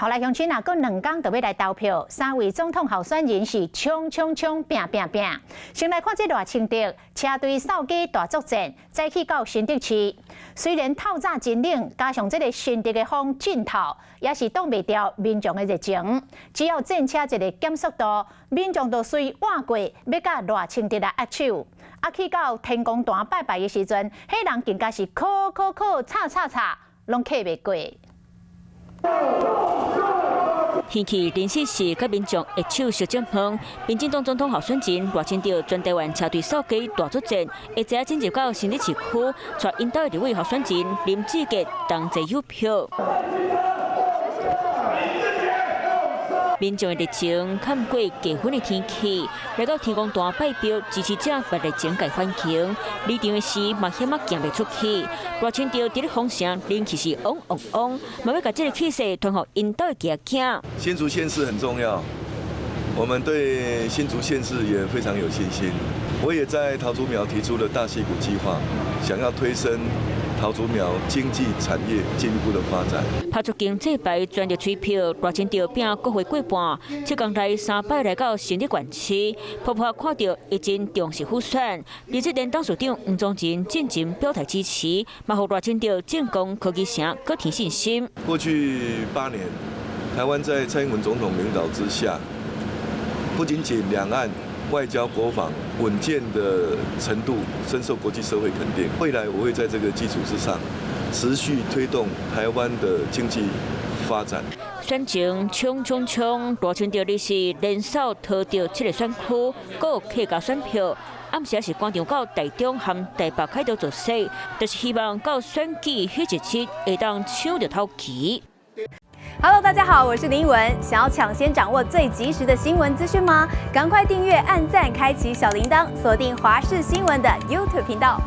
好來，鄉親啊，閣兩工就欲來投票，三位總統候選人是衝衝衝，拚拚拚。先來看這賴清德車隊掃街大作戰，早起到新竹市。雖然透早真冷，加上這个新竹的風陣透，也是擋袂牢民眾的熱情。只要戰車一个減速度，民眾就隨倚過，欲佮賴清德來握手。啊，去到天公壇拜拜的時陣，彼人更加是叩叩叩，插插插，攏叩袂過。天氣臨時是佮民眾握手相接碰，民進黨總統候選人賴清德全台灣車隊掃街大作戰，下晝進入到新竹市區，帶𪜶兜的立委候選人林志杰同齊有票。民眾的熱情冚過低溫的天氣，來到天公壇拜票，支持者嘛熱情共歡迎。離場的時嘛險仔行袂出去，賴清德佇咧封城，人氣是旺旺旺，嘛欲共這个氣勢傳予𪜶兜的囝囝。新竹縣市很重要，我們對新竹縣市也非常有信心。我也在桃竹苗提出了大矽谷計劃，想要推升桃竹苗經濟產業進一步的發展。拍出經濟牌全力催票，賴清德拼國會過半，七工內三擺來到新竹縣市，婆婆看著伊真重視輔選，而且連董事長黃忠仁進前表態支持，嘛予賴清德進攻科技城，閣添信心。過去8年，台灣在蔡英文總統領導之下，不僅僅兩岸外交國防穩健的程度深受國際社會肯定。未來我會在這個基礎之上，持續推動台灣的經濟發展。選情衝衝衝，賴清德你是連掃淘著七个選區，閣有客家選票。暗時也是趕場到台中和台北開頭造勢，就是希望到選舉彼一日會當搶著頭旗。 Hello，大家好，我是林文。想要搶先掌握最及時的新聞資訊嗎？趕快訂閱、按讚、開啟小鈴鐺，鎖定華視新聞的 YouTube 頻道。